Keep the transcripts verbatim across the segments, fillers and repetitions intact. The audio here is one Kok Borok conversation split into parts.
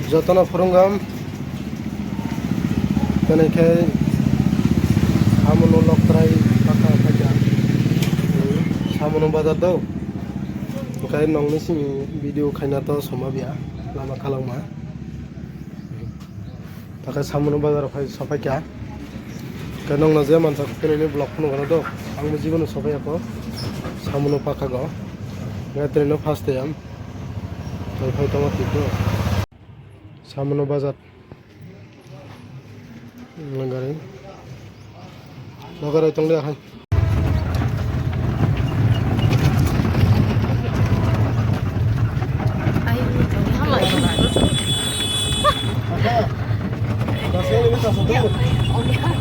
Jotono phurungam, tini khe samuno loktrai baka phaikha, samuno bazar do, okai nongni simi video khaina to soma biya, lama khalangma, takai samuno bazar phai sophaikha, ke nongno je mansa khe nini vlog phunukgano do, ang bo jibono sophaiya ko, samuno pakha go, tini no first time. Tei phai tongo tito. Samono bazar. Nagari. Nagari tong liya hai.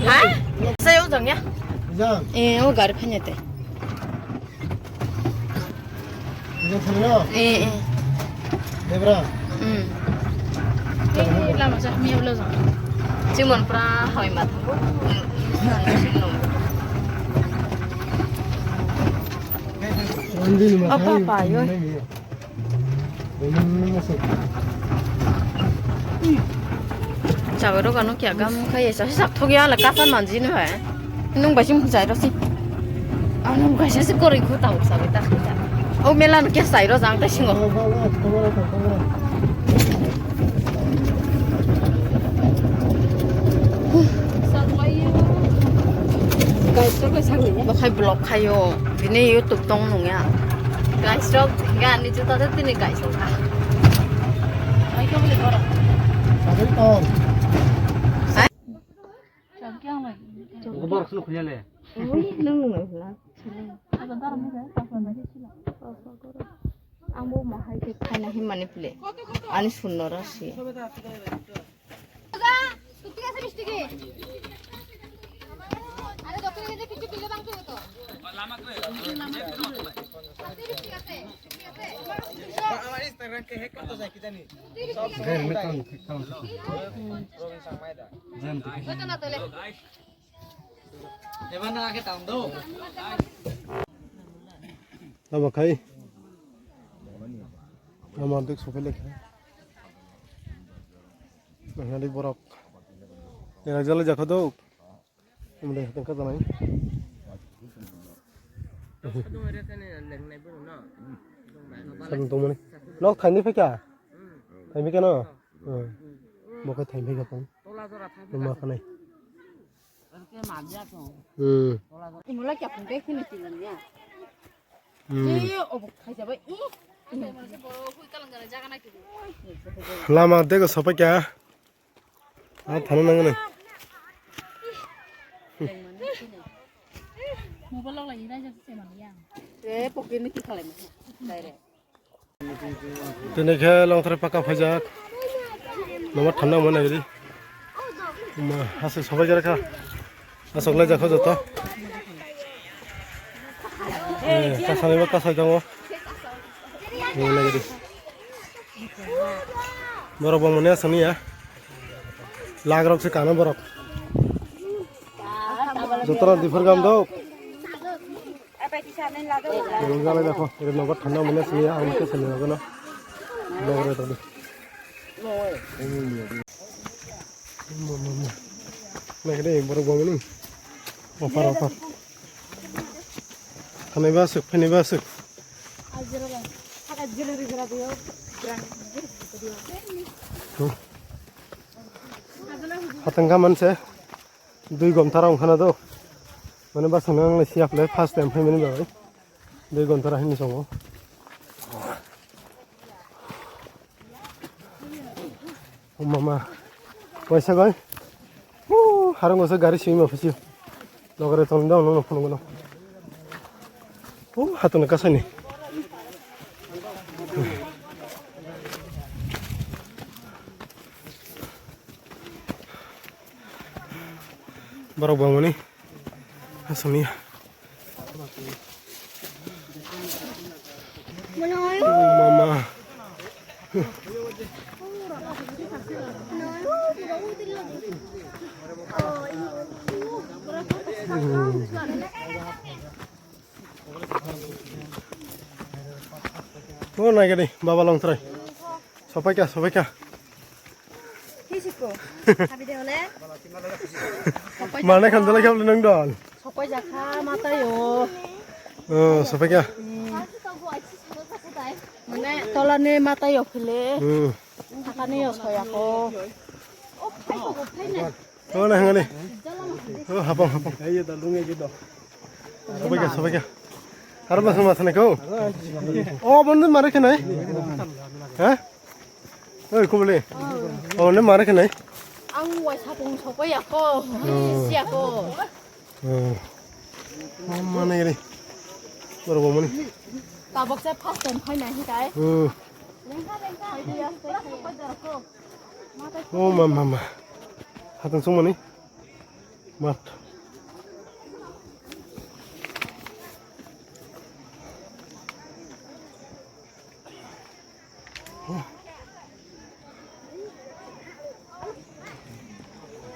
Ha? Saya ujang ya? Ujang. Eh, oh, gari phanya te. Ujang thangno? Eh, eh. Debra? Hmm. Eh, lama jak miya bela jang. Chimon pra hoi ma thango. Apa, apa, yo. Chawi rok ano kya gam khai sa sak thok ya la kasan manji no hai. Nung bai sim jai ro si. Ano bai sa si kori khu tau sa ta. O mela no kya sai ro jang ta singo. Bo khai vlog khayo. Bini YouTube tong nung ya. Guys rok, ga ni juta de tini guys rok. Ai ko bole koro. Sabai tong. Hai? Ui, nung nung nung. Ang bo mahai ke khaina himani pile. Ani sunno rasi. Lama khai. Lama dik sopai lekha. Nangani borok. Era jala jakha do. Umde hatang ka janai. Sabun tong mani. Nok thaini phai kha. Thaini kha no. Bo khe thaini phai kha tong. Numa khanai. Hmm. Imula kya phung bek khini tilan ya. Hmm. Ni obo khaisa bai. Lama dego sopai kha. Ah, thana nangani. Mobile lok lai rai jak se mani ya. Eh, pocket ni ki khalai mani. Direct. Tini khe longthrai paka phaijak. Mama thanda mani gidi. Ma, hase sopai jara kha. Asok lai jakho joto. Eh, kasani ba kasai tongo. Mani gidi. Borok bo mani asani ya. Lag rok se kano borok. Jotono diphar gam dok. Rung jalai dakho, ere nobar thanda mane sini ang khe sini nogo no. Nogo re tadi. Nai khe borok bangni. Offer, offer. Thanai ba aswk, phainai ba aswk. Hatang ka manse. Dui gonta rok wngkha na do. Mane bwskango ang lai siya phle first time phaimani bagwi. Dui gonta rok hinwi songo. O mama. Waisa goi. Huu, harang gosa gari simi ma phisiyo. Logare tong dong nong phunuk no. Huu, hatun kasani. Borok bangmani aswkni. Mama. O naigadi, baba longtrai. Sopaikha, sopaikha. Mane khamjala khe nang don. Sopai jakha matayo. Oh, sopai kha. Mane tolani matayo phile. Hmm. Sakani yo soyako. Oh, na hangani. Oh, hapang, hapang. Sopai kha, sopai kha. Aro ba sama thane ko. Oh, bon mare khe nai. Ha? Oi, kubule. Oh, ne mare khe nai. Ang wai sapung sopai ako. Oh. Siya ko. Oh. Oh, mane gari. Boro bo mani. Tabok sa first time phai nai hikai. Hmm. Oh, ma, ma, ma. Hatang sung mani. Mat.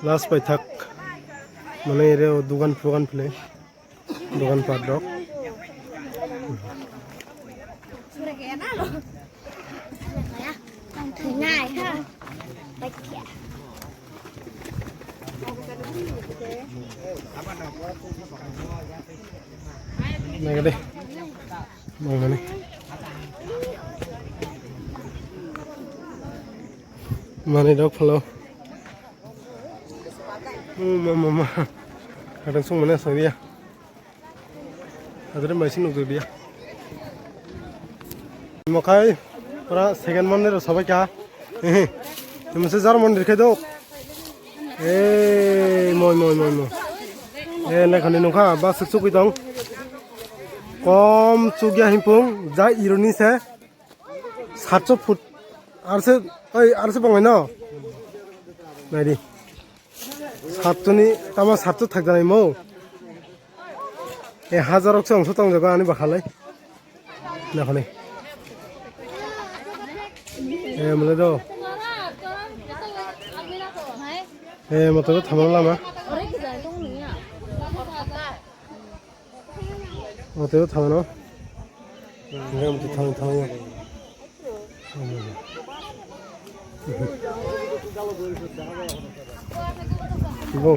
Last paithak. Mane ere o dugan phugan phle. Dugan pat rok. Nai de. Mangmani. Mani dok phalo. Mama, mama. Kadang sung mana sang dia. Adre mai sing nukjak dia. Mokai pura second mondir sabai kha. Masa jar mondir khe dok. Ei, moi, moi, moi, moi. Eh, lekhani nungkha, bus suk suk tong. Kom chukya himpung, ja ironi se. Satso foot. Arse, oi, arse banglaino. Naidi. Satso ni, tama satso thakjanai mo. E hajar rok se ongso tongjago ani bakhalai. Nakhani. E mole do. E moto thamang lama. Moto thamano. Ngam tu thang thang ya. Bo.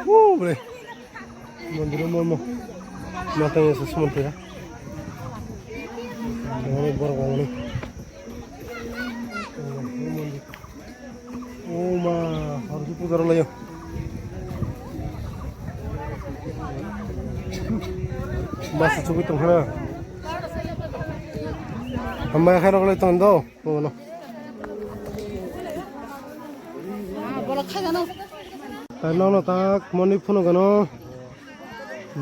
Oh, bre. Mondir mo mo. Matang ya sesuman ya. Ini borok ni. Oh, ma, harus putar lagi. Bus chukwi tongkha na. Hambai khairok lai tong do. Bono. Borok khaigano. Tai nono tak moni phunukgano.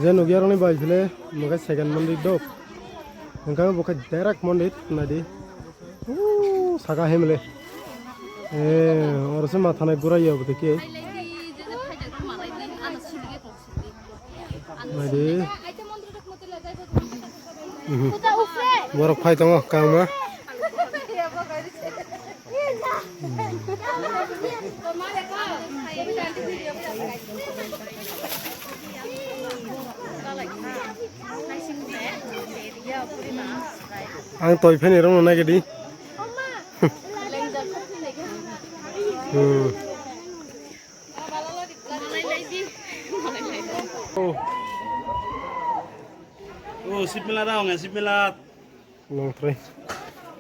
Je nukya rokni bai phile, mokhe second mondir dok. Hwnkhe bokhe direct mondir naidi. Ooh, saka himle. Eh, oro se mathanai gura ya bwtwi khe. Naidi. Mhm. Borok phai tongo kangma. Ang toi pheni rwngno nai gidi. Hmm. Oh, sip mela daw, nggak sip mela. Nongtrei.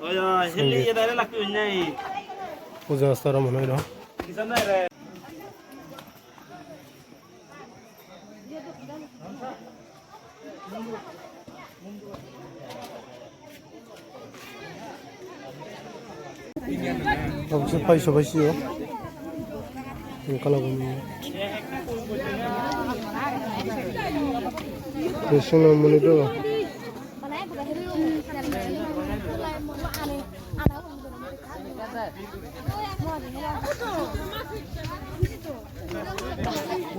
Oh ya, hili ya dare laki unyai. Puja astara manai do. Kisan dare. Tabuksa paisa paisi o. Ang kala bo nini. Suna muni do.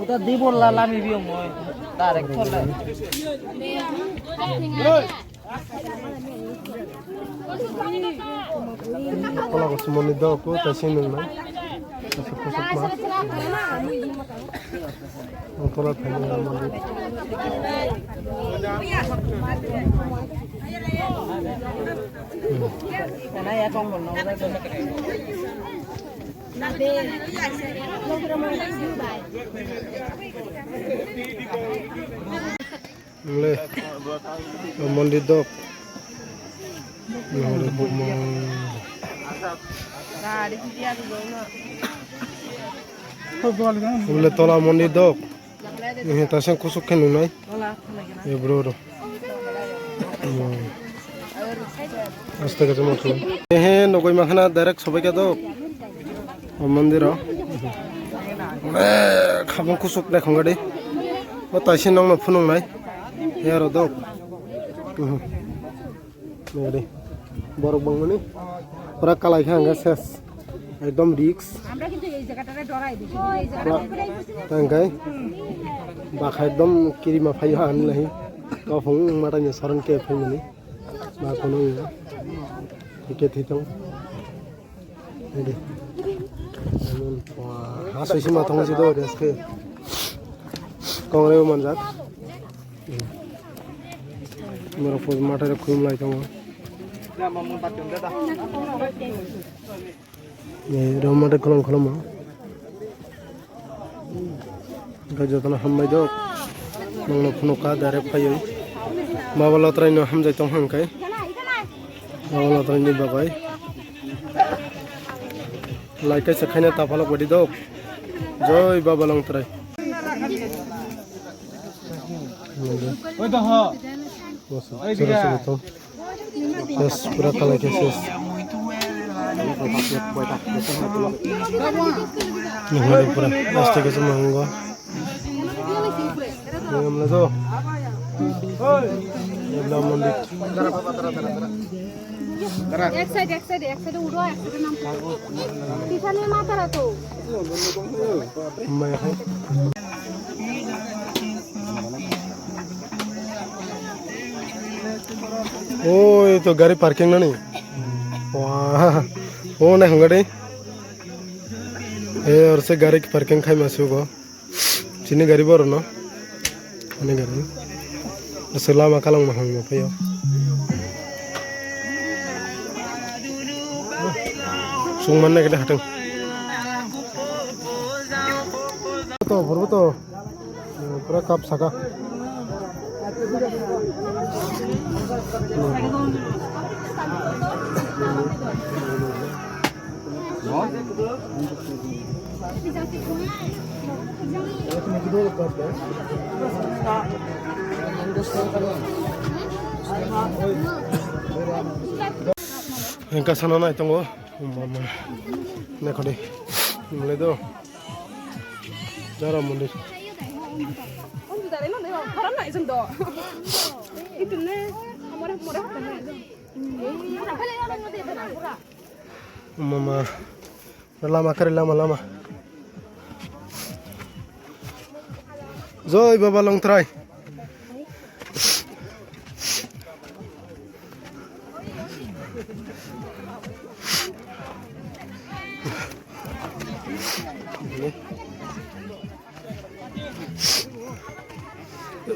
Uta di bolla lami biyo moi. Direct tholle. Kola ko sumoni do ko ta sing nung nai. Kusuk kusuk ma. Ang tola thani ang mandi. Le, mondi dok. Nore bumung. Bole tola mondi dok. Ehe, tasang kusuk khe nungnai. E bro ro. Hmm. Aste kaisa motho. Ehe, nogoi makhana direct sobai ka dok. O mondiro. Eh, khabang kusuk le khonga di. O taisi nongno phunung nai. Yaro dok. Mhm. Nai di. Borok bangmani. Pura kalai kha hwnga ses. Ekdom risk. আমরা কিন্তু এই জায়গাটারে ডরাই বেশি, কিন্তু এই জায়গাটা Pura tangkai. Bakha ekdom kirima phai ha ani lahi. Kau phung matanya saran ke phai mani. Ba kono ya. Tiket hitong. Ready. Amun, wah, ha, soi sima thong si do, rest ke. Kong reo manjak. Moro pos mata re khum lai tongo. Ye, ro mata khulum khulum. Hwnkhe jotono hambai do. Nongno phunukha direct phaiwi. Baba Lotrai no hamjai tong hwnkhe. Baba Lotrai ni bagwi. Like kaisa khaina tapalok badi do. Joi Baba Longtrai. Oi, doho. Bos, oi, sero, diga. Sero tong. Ses, pura kalai khe ses. Nihari pura plastic se mango. Niyam le do. Ebla mandi. এক সাইড, এক সাইড, এক সাইডে উঠো, এক সাইডে নামো। পিছনে মাথা রাখো। Mai hai. Oi, to gari parking nani. Wah. Oh, naikha gari. Eh, or se gari parking khai ma sugo. Chini gari boro no. Ani gari. Ase lama kalang mahang mo phaio. Sung man nai kete hatang. To, purbo to. Pura kap saka. Engka sana nai tongo. Mama. Naikha di. Mole do. Jara mondir. Mama. Lama kari lama lama. Joi Baba Longtrai.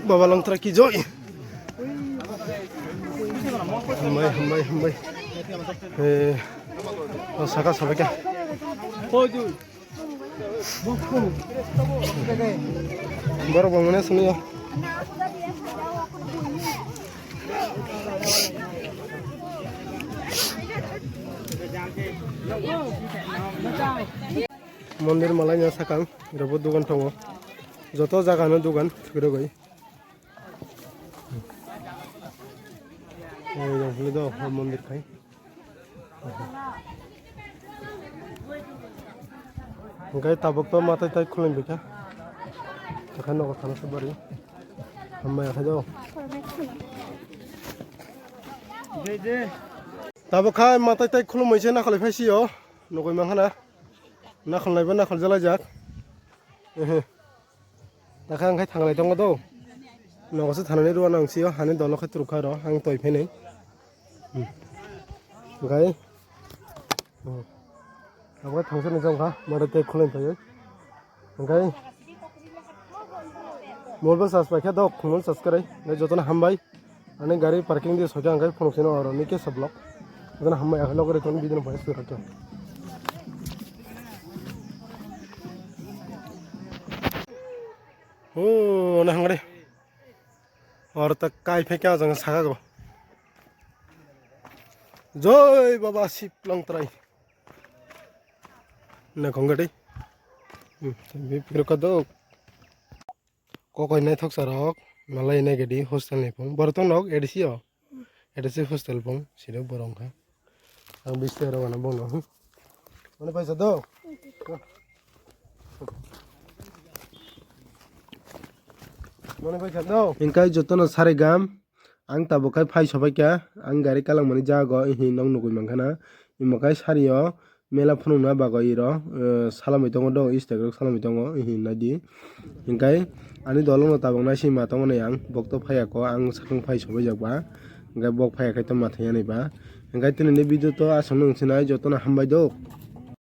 Baba Longtrai ki joi. Hambai, hambai, hambai. Eh, o saka sabaika. Borok bo mane sini ya. Mondir malai nya sakang, rebo dogan tongo. Joto jaga no dogan, thwrwgwi. Ei, yang hwnwi do, o mondir khai. Hwnkhe tabuk to matai tai khulumbaikha. Takha nogo thana se bari. Hambai kha do. Tabuk khai matai tai khulumwi se nakhwlai phai sio. Nugwi mankha na. Nakhwlai ba nakhwlai jalaijak. Ehe. Takha ang khai thanglai tongo do. Nogo se thanani rw nang sio, hani dolo khe twrwkha rw, ang toi phainai. Hmm. Gai. Hmm. Abo thangsa ni jongkha, mare tei khulai phaiwi. Hwnkhe mobile charge paikha dok, mobile charge kwrwi. Hwnkhe jotono hambai. Ani gari parking di soikha hwnkhe phunuk sino oro ni kesa block. Jotono hambai akhai logori ton bidino pai surakha. Oh, na hangre. Oro ta kai phaikha jang saka go. Joi Baba Sip Longtrai. Na kong gadi. Hmm, bi piro ka dok. Kokoi naithok sarok. Malai nai gadi hostel ni phung. Boro tong nok A D C o. A D C hostel phung. Sirok borong kha. Ang bisti aro gana bono. Mane paisa do. Mane paisa do. Hingkai jotono sari gam. Ang tabuk khai phai sobai kha, ang gari kalangmani jago, ihi nok nugui mankha na. Imo khai sari o mela phunukna bagwi iro, eh, salamwi tongo do, Instagram salamwi tongo, ihi naidi. Hingkai ani dolongno tabuk naising ma tongo ni ang, bokto phaiya kho, ang sakang phai sobai jak ba. Hingkai bok phaiya khai to ma thangya ni ba. Hingkai tini ni video to aswk nung sinai jotono hambai do.